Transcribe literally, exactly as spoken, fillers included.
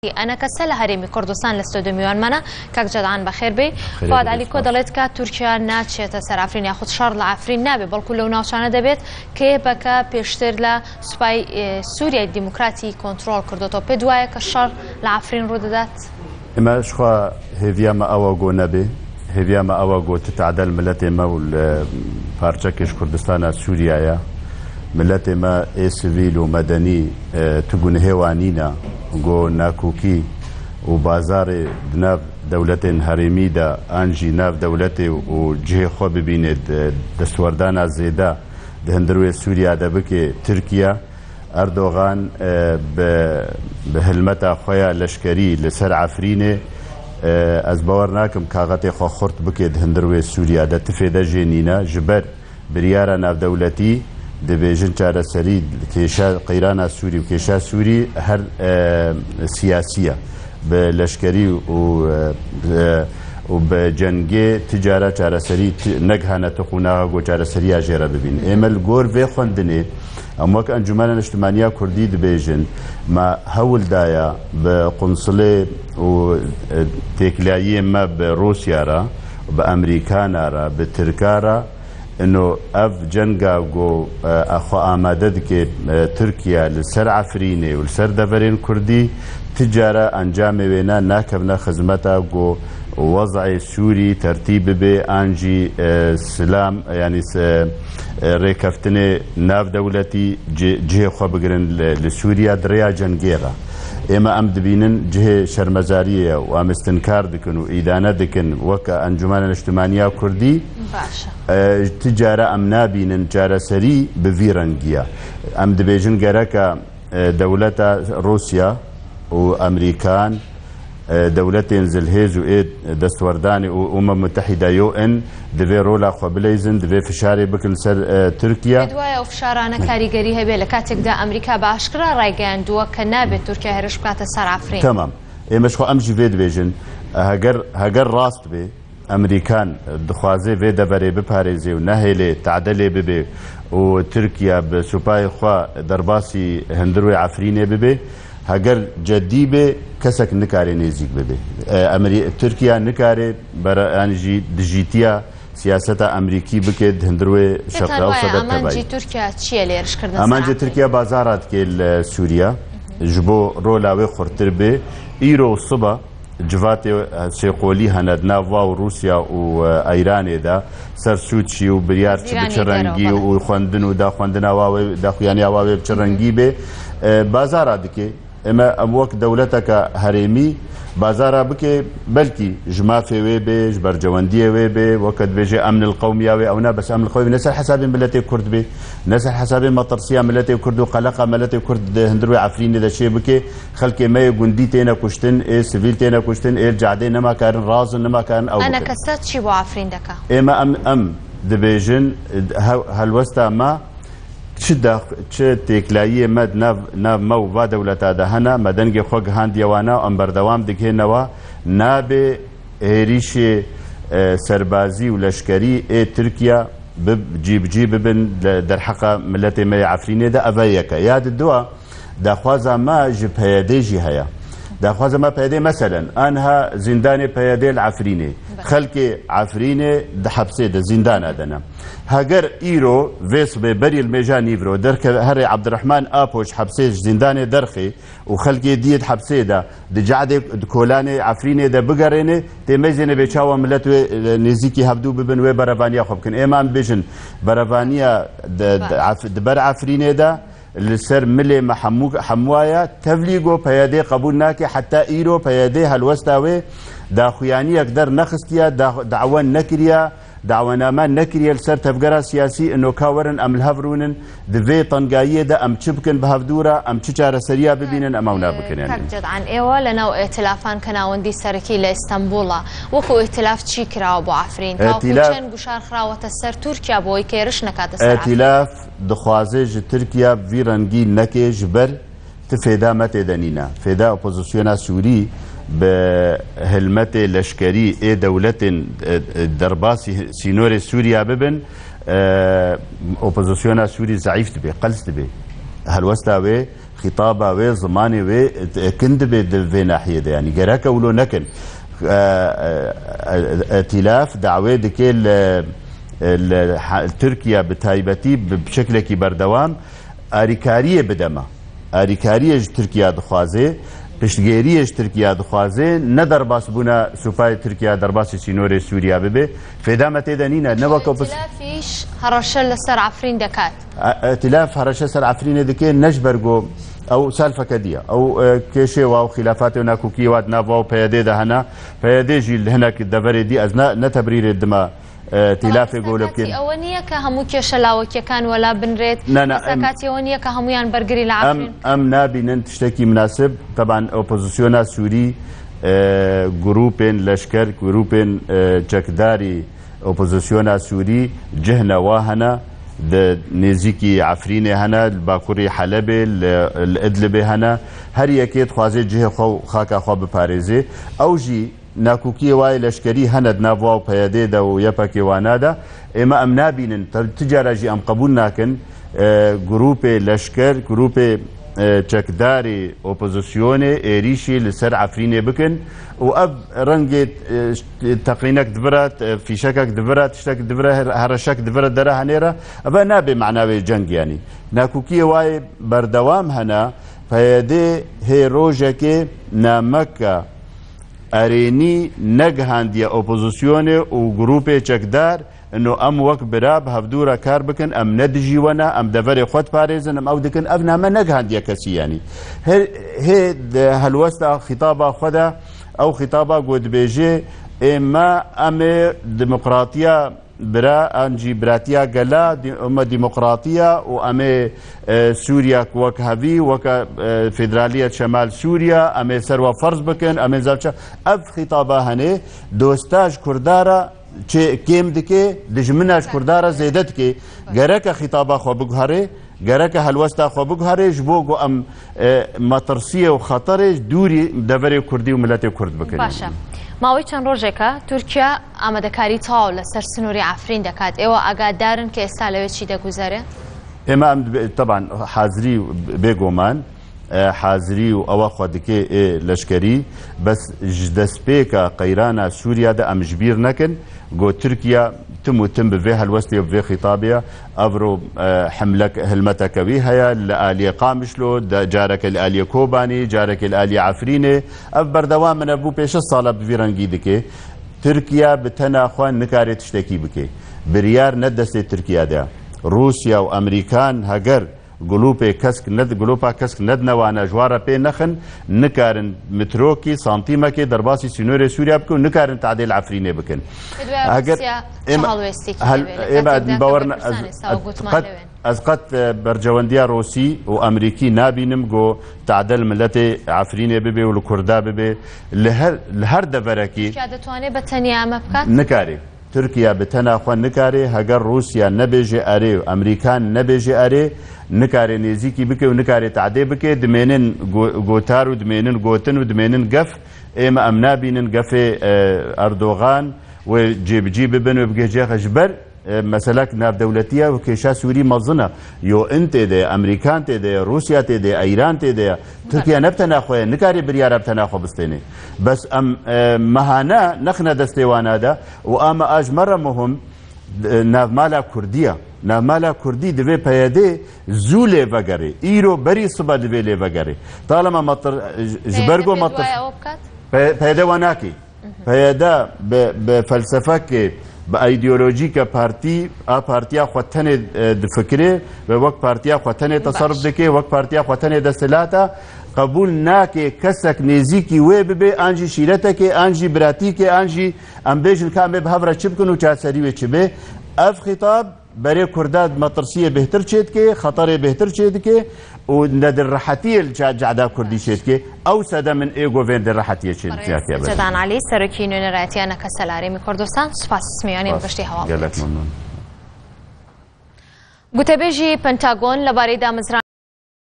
ئەنەکەسە لە هەرێمی کوردستان لە ستۆدیۆ میوانمانە. کاک جەدان، بەخێر بێ. فواد عەلی کۆ دەڵێت کە تورکیا ناچێتە سەر عەفرین، یاخود شەڕ لە عەفرین نابێ، بەڵکو لەو ناوچانە دەبێت کە یەپەکە پێشتر لە سوپای، ئێ، سووریای دیموکراتی کۆنترۆڵ کردوتەوە. پێ دوایە کە شەڕ لە عەفرین ڕوودەدات؟ ئێمە شخوا هێڤیا مە ئەوە گۆ نەبێ. هێڤیا مە ئەوە گۆ تی تعدەل ملەتێ مە و لە پارچەکێش کوردستانە سووریایە. ملەتێ مە ئێ سڤیل و مەدەنی، ئێ، تو گونهێ وانینە گۆ ناکوکی و بازارێ دناڤ دەولەتێن هەرێمی دە ئانجی ناڤ دەولەتێ و جهێ خۆ ببینێ د-، دەستوەردانا زێدە دە هەندروێ سووریا دە بکێ تورکیا. ئەردۆغان، ئێ، بە، بە هەلمەتا خۆیا لەشکەری لەسەر عەفرینێ، ئێ، ئەز باوەڕ ناکەم کاغەتێ خۆ خورت بکێت هەندروێ سووریا دە تفێ دە ژێنینە ژبەر بریارە ناودەولەتی دەبێژن چارەسەری کێشە قەیرانا سووری و کێشا سووری هەر، ئێ، سیاسیە. بە لەشکەری و، ئێ، و بە جەنگێ تجارە چارەسەری ت-، نەگهانە تقوناغا گۆ چارەسەریە ژێرە ببین. ئێمە لە گۆر ڤێ خوەندنێ ئەم وەک ئەنجومەنە نیشتمانیا کوردی دەبێژن، مە هەول دایە بە قونسڵێ و، ئێ، تێکلاییە مە بە ڕووسیا را، بە ئەمریکانا را، بە ترکا را، ئنۆ ئەڤ جەنگا گۆ، ئێ، ئەخوا ئامادە دکێ، ئێ، تورکیا لە سەر عەفرینێ و لە سەر دەڤەرێن کوردی، تجارە ئەنجامێ وێنا ناکەڤنە خزمەتا گۆ وەزعێ سووری تەرتیب ببێ، ئانجی، ئێ، سلام، یعنی س-، ئێ، ڕێکەفتنێ ناو دەولەتی جێ-، جێ خۆ بگرن لە، لە سووریا دریا جەنگێغا. ئێمە ئەم دبینن جهێ شەرمەزاریە و ئەم استنکار دکن و ئیدانە دکن وەک ئەنجومەنە نیشتمانیا کوردی. باشە. ئێ، تجارە ئەم نابینن چارەسەری بە ڤی ڕەنگیە. ئەم دبێژن گەرەکە، ئێ، دەولەتە ڕووسیا و ئەمریکان، ئێ، دەولەتێن زلهێز و ئێ دەستوەردانێ و ئومە متحیدە یۆ ئن دەڤێ ڕۆلا خۆ بلەیزن، دەڤێ فشارێ بکن سەر، ئێ، تورکیا. پێ دوایە ئەو فشارانە کاریگەری هەبێ لە کاتێکدا ئەمریکا بە ئاشکرا ڕایگەیاندووە کە نابێت تورکیا هێرش بکاتە سەر عەفرین؟ تەمام. ئێمە شخۆ ئەم ژی ڤێ دبێژن، هەگەر، هەگەر ڕاست بێ، ئەمریکان دخوازێ ڤێ دەڤەرێ بپارێزێ و نەهێلێ تعدەلێ ببێ و تورکیا بە سوپای خوا دەرباسی هەندروێ عەفرینێ ببێ، هەگەر جەدی بێ، کەسەک نکارێ نێزیک ببێ. ئێ، ئەمری-، تورکیا نکارێ بەرە-، یانی ژی دژیتیا سیاسەتا ئەمریکی بکێت هەندروێ شەرق ئەوسەدە تەبایی. ئامانجی تورکیا چییە لە هێرشکردن سەر ئەمانجی عەفرین؟ تورکیا بازارات کێ لە سووریا، ژ بۆ ڕۆلاوێ خورتر بێ. ئیرۆ سبە جڤاتێ، ئێ، سێقۆلی هەنە دناڤ وا و ڕووسیا و، ئێ، ئەیرانێدا سەر سوود چی و بریار چ بچ ڕەنگی و خوەندن و داخوەندنا واوێ، داخویانیا واوێ بچ ڕەنگی بێ، ئێ، بازارا دکێ. ئێمە ئەم وەک دەولەتەکە هەرێمی بازارا بکێ، بەلکی ژ مافێ وێ بێ، ژ بەرجەوەندیە وێ بێ، وەکە دبێژێ ئەمن القەومیا وێ، ئەونا بەس ئەمن القەومی نە سەر حەسابێن ملەتێ کورد بێ، نە سەر حەسابێن مەترسیا ملەتێ کورد و قەلەقا ملەتێ کورد دە هەندروێ عەفرینێ دە چێ بکێ، خەلکێ مەیە گوندی تێنە کوشتن، ئێ سڤیل تێنە کوشتن، ئێ جادێ نەماکارن، ڕازن نەماکارن ئەو بکن. ئەنەکەسە چی بۆ عەفرین دەکا؟ ئێمە ئەم، ئەم دبێژن، هە-، هەلوەستا مە چ داخ-، چ تێکلاییە مە ناو، ناو مە و ڤا دەولەتا دە هەنە، مە دەنگێ خۆ گهاندیەوانە و ئەم بەردەوام دکهێنەوە، نابێ هێریشێ، ئێ، سەربازی و لەشکەری ئێ تورکیا بب-، جیبجی ببن لە دەرحەقە ملەتێ مەیە عەفرینێ دە ئەڤە یەکە. یا ددووە، داخوازا ما ژ پەیەدێ ژی هەیە. داخوازا ما پەیەدێ مەسەلەن، ئانها زیندانێ پەیەدێ لە عەفرینێ. خەلکێ عەفرینێ دە حەپسێ دە زیندانا دەنە. هەگەر ئیرۆ ڤێ سبێ بەریل مێژا نیڤرۆ دەرکە هەرێ عەبدڕەحمان ئاپۆچ حەپسێ زیندانێ دەرخێ و خەلکێ دیێت حەپسێ دە، دە جەعدێ، دە کۆلانێ عەفرینێ دە بگەڕێنێ، تێ مەیزێنێ بێ چاوە ملەت وێ، ئێ، نێزیکی هەڤدوو ببن وێ بەرەڤانیا خۆ بکن. ئێمە ئەم بێژن بەرەڤانیا دە، دە عەف-، دە بەر عەفرینێ دە، لەسەر ملێ مە هەموو، هەمووایە تەڤلی گۆ پەیەدێ قەبول ناکێ، حەتا ئیرۆ پەیەدێ هەلوەستا وێ داخویانیەک دەر نەخستیە، دا-، داوە نەکریە، داوەنامە نەکریە لەسەر تەڤگەرا سیاسی، ئنۆکا وەرن ئەم لە هەڤ روونن، دڤێ تەنگاییێ دە ئەم چ بکن بە هەڤدوورا، ئەم چ چارەسەریە ببینن، ئەم ئەونا بکەنێن. کاک جەدعان، ئێوە لە ناو ئێتلافان کە ناوەندی سەرەکی لە ئیستەنبوڵە، وەکو ئێتلاف چی کراوە بۆ عەفرین؟ تاوەکو ئێتیلاف چەند گوشار خراوەتە سەر تورکیا بۆی کە هێرش نەکاتە سەر عەفرین؟ ئێتیلاف دخوازێ ژ تورکیا ڤی ڕەنگی نەکێ ژ بەر تی فێدا مەتێ دەنینە. فێدا ئۆپۆزیسیۆنا سووری بە هەلمەتێ لەشکەری ئێ دەولەتێن، ئێ، ئێ، دەرباسی سینۆرێ سووریا ببن، ئێ، ئۆپۆزیسیۆنا سووری زەعیف دبێ، قەلس دبێ. هەلوەستا وێ Xîtaba wê, zimanê wê, e, kin dibe di vê nahiyê de, yanî gereke wilo nekin. E, e, e, Îtîlaf dawê dike li, li ha-, Tirkiye bi taybetî bi şeklekî berdewam arîkariyê bide me. Arîkariyê ji Tirkiye dixwaze, piştgêriyê ji Tirkiye dixwaze, ne derbasbûna supayê Tirkiye, derbasî sînorê Sûriye bibe. Fêda me tê de nîne, ne weke pis- Îtîlafîş hereşe li ser Efrîn dekat. E, Îtîlaf hereşe ser Efrînê dike, ne ji ber ku ew salfeke dî ye. Ew, e, kêşê wa û xîlafatê û nakokiyê wa di nav wa û P Y D de hene. P Y D jî li hinek deverê dî, ez ne, ne tebrîrê dima, e, Îtîlafê Ama gole qîsa bikêm. Katî ewe niye ke hemû kêşe lawekîyekan wela binrêt. Ne, ne, Qîsa em, katî ewe niye ke hemûyan bergirî li em, Efrîn. Em nabînin tiştekî minasib. Teban opozisyona Sûrî, e, grûpên leşker, grûpên, e, çekdarî opozisyona Sûrî cihne wa hene, di nêzîkî Efrînê hene, li bakurî Helebê, li, li Idlibê hene. Her yekê dixwaze cihê xwe û xaka xwe biparêzê. Ew jî nakokiyê wa yê leşkerî hene di nav wa û P Y D de û Y P G wana de. Ême em nabînin, te-, ti cara jî em qebûl nakin, e, grûpê leşker, grûpê, e, çekdarê opozisyonê êrîşî li ser Efrînê bikin û ev rengê, e, teqînek divira, e, fîşekek divira, tiştek divira, her-, hereşek divira dere henêre, eve nabe mana wê ceng yanî. Nakokiyê wa yê berdewam hene, P Y D hê rojekê nameke erênî negihandiye opozisyonê û grûpê çekdar, ino em wek bira bi hevdû re kar bikin, em ne dijî we ne, em deverê xwe diparêzin, em ew dikin, ev name negihandiye kesî yanî. Her, hê di helwesta xîtaba xwe de, ew xîtaba ku dibêje, ê me, em ê demokratiya bira, an jî biratiya gela, dî-, em ê demokratiya û em ê, e, Sûriya ku wek hevî, weke, e, Federaliya Şemal Sûriya, em ê ser we ferz bikin, em ê zevçe-, ev xîtaba hene, dosta ji Kurda re çê kêm dike, dijmina ji Kurda re zêde dike. Gereke xîtaba xwe biguherê, gereke helwesta xwe biguherê, ji bo ku em, e, metirsiyê û xeterê dûrî deverê Kurdî û miletê Kurd bikin. Baş e. Mawê çend rojeka Tirkiye amadekarî taw li ser sînorê Efrîn dekat. Êwe agahdar in ke êsta li wê çi diguhere? Ême em dibe-, teban hazirî bêgoman, e, hazirî û ewa xwe dike ê leşkerî, bes ji destpêka qeyrana Sûriya de em ji bîr nekin, got Tirkiye tim û tim bi vê helwestê, bi vê xîtabê ye. Evro, e, himlek-, hilmeteke wî heye li aliyê Qamişlo, de, careke li aliyê Kobanî, careke li aliyê Efrînê. Ev berdewam in, ev bû pê şêst sala bi vî rengî dike. Tirkiye bi tena xwe nikare tiştekî bike. Biryar ne destê Tirkiye de. Rûsya û Amerîkan heger Gulûpê kesk ned-, gulûpa kesk nedine wana ji wan re pê nexin, nikarin mitrokî, santîmekê derbasî sînorê Sûriya bikin û nikarin tadê li Efrînê bikin. Eger Rûsya çi em-, helwestîkî hel-, hebe li em katê de bawer ne-, ez, Kurdistan êsta ez, û gotman qet, lewên. Ez qet, e, berjewendiya Rûsî û Amerîkî nabînim ku tade li miletê Efrînê bibe û li Kurda bibe. Li her, li her deverekî Tirkiye ditwane bi tenya eme bikat? Nikare. Tirkiye bi tena xwe nikare, heger Rûsya nebêje erê û Amerîkan nebêje erê, nikare nêzîkî bike û nikare tadê bike, dimênin go-, gotar û dimênin gotin û dimênin gef. Ême em nabînin gefê, e, Erdogan wê cêbicî bibin û bigihêje xwe ji ber, e, meselek navdewletî ye û kêşa Sûrî mezin e. Yo in tê de ye, Amerîkan tê de ye, Rûsya tê de ye, Îran tê de ye. Tirkiye ne bi tena xwe ye, nikare biryara bi tena xwe bistêne. Bes em, e, mehane nexine destê wana de û a me a ji me re muhim, e, navmala Kurdî ye. Navmala Kurdî divê P Y D zû lê vegerê. Îro berî sibe divê lê vegerê. Talema me tir-, ji, ji ber ku me tir-, P Y D pêdwaye ew bikat? P-, P Y D wa nakê. P Y D bi, bi felsefekê, bi îdeolojîke partî, a partiya xwe tenê, e, difikirê ve wek partiya xwe tenê Baş. Teserruf dike, wek partiya xwe tenê desthilat e, qebûl nake kesek nêzîkî wê bibe, an jî şîretekê, an jî biratîkê, an jî em bêjin ka em ê bi hev re çi bikin û çaserî wê çi be. Ev xîtab berê Kurda metirsiyê bêhtir çêdike, xeterê bêhtir çêdike û nedirrehetiyê li ca-, cehda Kurdî çêdike. Ew sedem in ê govên dirrehetiyê çê-, Rêz çêdike. Cedan Elî, Serokî Nûnerayetiya Nekeselarê mi Kurdistan, spas simiyanê Spas. Giştî hewa Gelek bûyet. Memnun. Gotebêjî Pentagon li barê damezraniya